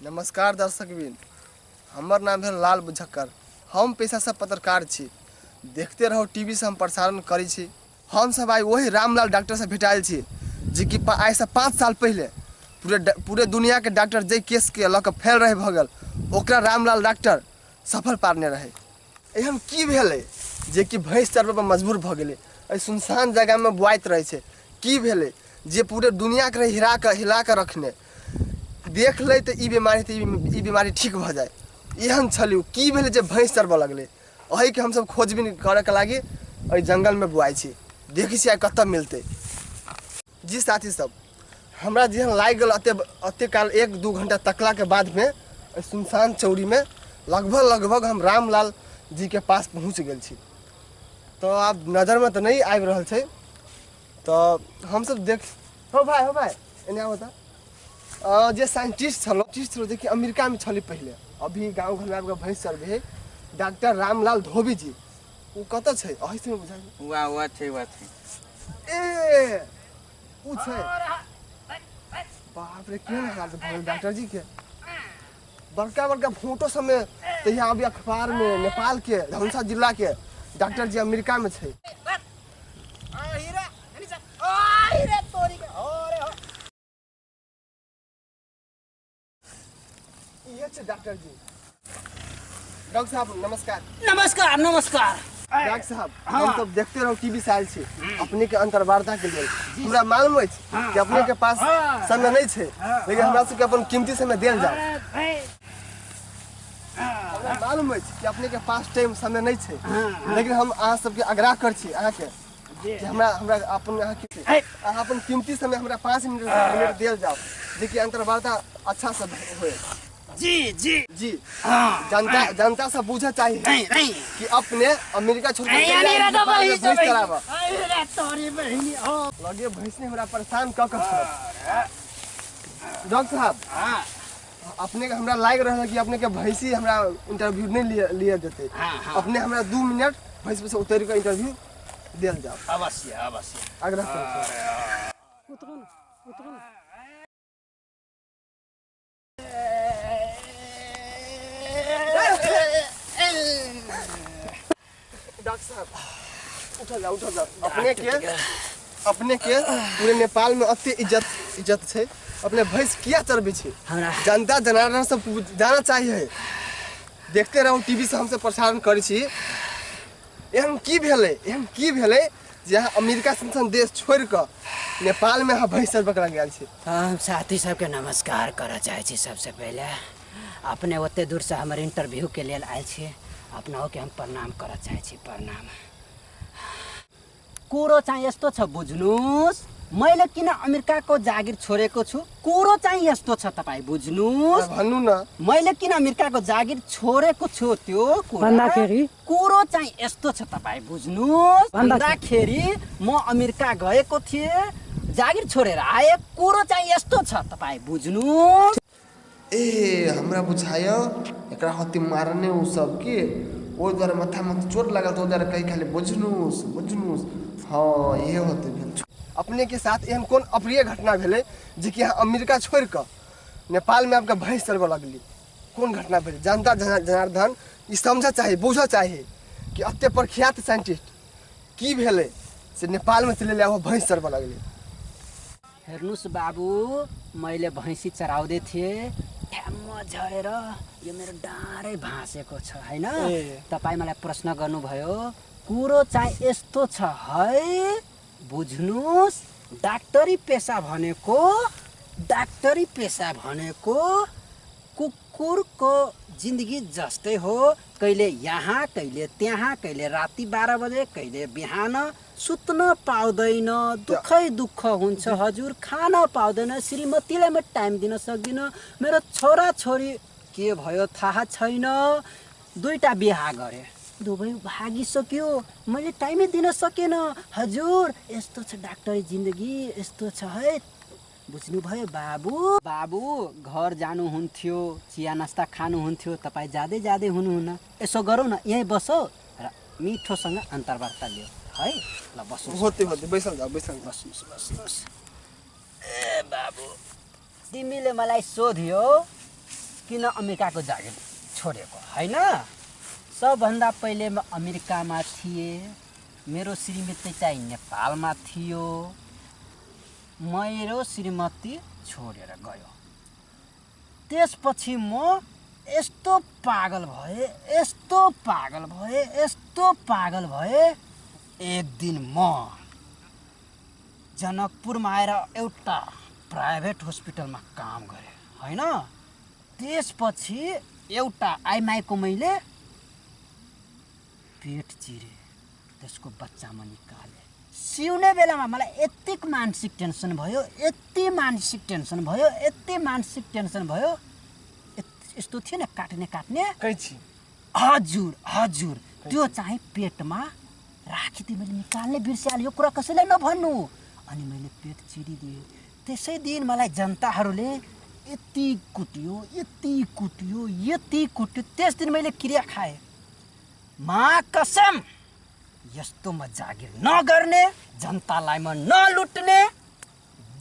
नमस्कार दर्शकबिन, हमर नाम भेल लाल बुझक्कर। हम पेशासँ पत्रकार छी। देखते रहो टीवी से हम प्रसारण करै छी। हम सब आइ वही रामलाल डॉक्टर से भेटायल छी जे कि आइसँ 5 साल पहिले पूरे पूरे दुनिया के डॉक्टर जे केस के लऽ कऽ फेल रहे भऽ गेल, ओकरा रामलाल डॉक्टर सफल पारने रहे। एहन की भेलै जे कि भैंस चरबै पर मजबूर भऽ गेलै? एहि सुनसान जगहमे बुआइत रहै छै। की भेलै जे पूरे दुनियाके रहे हिरा कऽ हिला कऽ रखने, देख लै तऽ ई बीमारी तऽ ई बीमारी ठीक भऽ जाय, एहन छलै। की भेलै जे भैंस चरबऽ लगलै? एहिके हमसब खोजबीन करऽके लागि एहि जंगलमे बुआइ छी। देखै छी आइ कतऽ मिलतै। जी साथी सब, हमरा जेहन लागि गेल अते अते काल 1-2 घंटा तकलाके बादमे एहि सुनसान चौरीमे लगभग लगभग हम रामलाल जीके पास पहुँच गेल छी। तऽ आब नजरमे तऽ नहि आबि रहल छै, तऽ हमसब देख। हो भाइ, हो भाइ, एने आबऽ तऽ। जे साइंटिस्ट छलो, जेकि अमेरिकामे छलै पहिले, अभी गाँव घरमे आबि कऽ भैंस चरबै है, डॉक्टर रामलाल धोबी जी, ओ कतऽ छै? अही से बुझाइ। वाह वाह छै, वाह छै। ए उ छै। बाप रे, केहन हालत भऽ गेल डॉक्टर जी के। बड़का बड़का फोटो सबमे तहिया अभी अखबार में नेपाल के धनुषा जिला के डॉक्टर जी अमेरिका में छै। इहे छै डॉक्टर जी। डॉक्टर साहब नमस्कार। नमस्कार नमस्कार डॉक्टर साहब। हम सब देखते रहो टीवी से आयल छी अपने के अंतर्वार्ता के लेल। हमरा मालूम अछि कि अपने के पास समय नहीं छै, लेकिन हमरा सबके अपन कीमती समय देल जाओ। हमरा मालूम अछि कि अपने के पास टाइम समय नहीं छै, लेकिन हम अहाँ सबके आग्रह कर छी अहाँके कि हमरा हमरा अपन अहाँ अहाँ अपन कीमती समय हमरा 5 मिनट देल जाओ, जेकि अंतर्वार्ता अच्छा से होए। जी जी जी। जनता जनता सब बुझे चाहिए कि अपने अमेरिका छोड़ के भैंस चराबऽ लगे। भैंस ने हमरा परेशान कऽ के छोड़त। डॉक्टर साहब, अपने के हमरा लागि रहल है कि अपने के भैंसी हमरा इंटरव्यू नहीं लिए लिए देते। अपने हमरा 2 मिनट भैंस पर से उतरि के इंटरव्यू देल जाओ। अवश्य अवश्य, आग्रह करै छी। उतरू न, उतरू न। डॉक्टर साहब उठल जाओ, उठल जाओ। अपने के पूरे नेपाल में अते इज्जत इज्जत छै, अपने भैंस किया चरबै छै? हमरा जनता जनार्दन सब जाना चाहिए। देखते रहो टीवी से हमसब प्रसारण करै छी। एहन की भेलै, एहन की भेलै जे अहाँ अमेरिका सन सन देश छोड़ि कऽ नेपाल में अहाँ भैंस चरबऽ के गेल छी? हम साथी सबके नमस्कार करऽ चाहै छी। सबसे पहिले अपने ओते दूर से हमर इंटरव्यू के लेल आयल छी, अपनाओके हम प्रणाम करऽ चाहै छी। प्रणाम। कुरो चाहिँ यस्तो छ बुझ्नुहोस्, मैले किन अमेरिकाको जागिर छोडेको छु, कुरो चाहिँ यस्तो छ तपाईँ बुझ्नुहोस्। भन्नु न। मैले किन अमेरिकाको जागिर छोडेको छु त्यो कुरा। भन्दाखेरि? कुरो चाहिँ यस्तो छ तपाईँ बुझ्नुहोस्। भन्दाखेरि म अमेरिका गएको थिएँ, जागिर छोडेर आएँ। कुरो चाहिँ यस्तो छ तपाईँ बुझ्नुहोस्। ए हमरा बुझायो एकरा हति मारने उ सब के ओहि दुआरे माथा में चोट लागल, तो ओहि दुआरे कही खाली बुझनुस बुझनुस। हाँ ये होते भेल। अपने के साथ एहन कोन अप्रिय घटना भेलै जे कि अहाँ अमेरिका छोड़ि कऽ नेपाल में आबि कऽ भैंस चरबऽ लगली? कोन घटना भेलै? जनता जनार्दन ई समझऽ चाही, बुझऽ चाही कि एते प्रख्यात साइंटिस्ट की भेलै से नेपाल में चलि एलै, भैंस चरबऽ लगलै। हेर्नुहोस् बाबु, मैले भैँसी चराउँदै थिएँ, ठ्याम्म झरेर यो मेरो डाँडै भाँसेको छ होइन। तपाईँ मलाई प्रश्न गर्नुभयो, कुरो चाहिँ यस्तो छ है बुझ्नुहोस्, डाक्टरी पेसा भनेको, डाक्टरी पेसा भनेको कुकुरको जिन्दगी जस्तै हो। कहिले यहाँ कहिले त्यहाँ, कहिले राति 12 बजे कहिले बिहान, सुत्न पाउँदैन, दुःखै दुःख हुन्छ हजुर, खान पाउँदैन, श्रीमतीलाई म टाइम दिन सक्दिनँ, मेरो छोराछोरी के भयो थाहा छैन, 2टा बिहा गरेँ, दुवै भागिसक्यो, मैले टाइमै दिन सकेन हजुर। यस्तो छ डाक्टरी जिन्दगी, यस्तो छ है। बुझ्नुभयो बाबु? बाबु घर जानुहुन्थ्यो, चिया नास्ता खानुहुन्थ्यो, तपाईँ जाँदै जाँदै हुनुहुन्न। यसो गरौँ न, यहीँ बसौँ र मिठोसँग अन्तर्वार्ता लियो है। ल बस्नुहोस्। होते होते बैसल जाऊ, बैसल जाऊ। बस्नुहोस् बस्नुहोस्। ए बाबु, तिमीले मलाई सोध्यो किन अमेरिकाको जागिर छोडेको होइन? सबभन्दा पहिले म अमेरिकामा थिएँ, मेरो श्रीमती चाहिँ नेपालमा थियो, मेरो श्रीमती छोडेर गयो। त्यसपछि म यस्तो पागल भएँ, यस्तो पागल भएँ, यस्तो पागल भएँ। एक दिन म जनकपुरमा आएर एउटा प्राइभेट हस्पिटलमा काम गरेँ होइन। त्यसपछि एउटा आइमाईको मैले पेट चिरेँ, त्यसको बच्चा म निकालेँ। सिउने बेलामा मलाई यति मानसिक टेन्सन भयो, यति मानसिक टेन्सन भयो, यति मानसिक टेन्सन भयो। यस्तो थिएन काट्ने काट्ने कैँची, हजुर हजुर, त्यो चाहिँ पेटमा राखिदिएँ मैले, निकाल्ने बिर्सिहालेँ। यो कुरा कसैलाई नभन्नु। अनि मैले पेट चिरिदिएँ। त्यसै दिन मलाई जनताहरूले यति कुट्यो, यति कुट्यो, यति कुट्यो। त्यस दिन मैले क्रिया खाएँ, मा कसम यस्तो म जागिर नगर्ने, जनतालाई म नलुट्ने,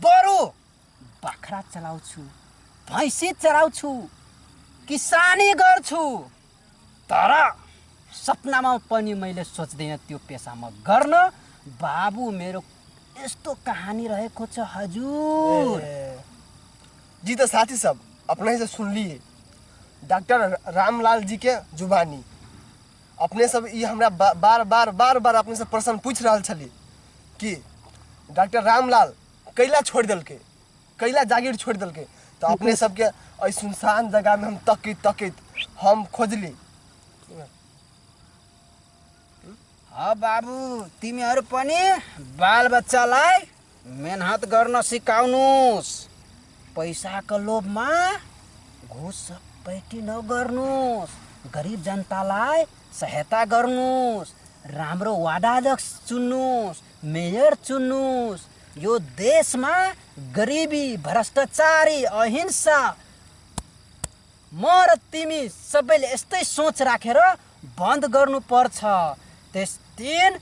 बरु बाख्रा चलाउँछु, भैँसी चराउँछु, किसानी गर्छु। तर सपनामा पनि मैले सोच्दिनँ त्यो पेसा म गर्न। बाबु मेरो यस्तो कहानी रहेको छ हजुर। जी तो साथी सब अपने से सुन लिए डॉक्टर रामलाल जी के जुबानी। अपने सब ये हमरा बार बार बार बार अपने से प्रश्न पूछ रहा छली कि डॉक्टर रामलाल कैला छोड़ दलके, कैला जागीर छोड़ दलके। तो अपने सबके एहि सुनसान जगह में हम तकित तकित हम खोजली। हाँ बाबु, तिमीहरू पनि बालबच्चालाई मेहनत गर्न सिकाउनुहोस्, पैसाको लोभमा घुस पैटी नगर्नुहोस्, गरिब जनतालाई सहायता गर्नुहोस्, राम्रो वार्डाध्यक्ष चुन्नुहोस्, मेयर चुन्नुहोस्। यो देशमा गरिबी, भ्रष्टाचारी, अहिंसा, म र तिमी सबैले यस्तै सोच राखेर बन्द गर्नुपर्छ। त्यस दिन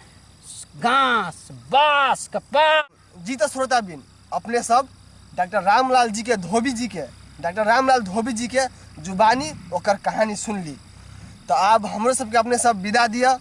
घाँस बाँस कपास। जी तो श्रोताबिन अपने सब डॉक्टर रामलाल जी के धोबी जी के, डॉक्टर रामलाल धोबी जी के जुबानी ओकर कहानी सुन ली। तो अब हमरो सबके अपने सब विदा दिया।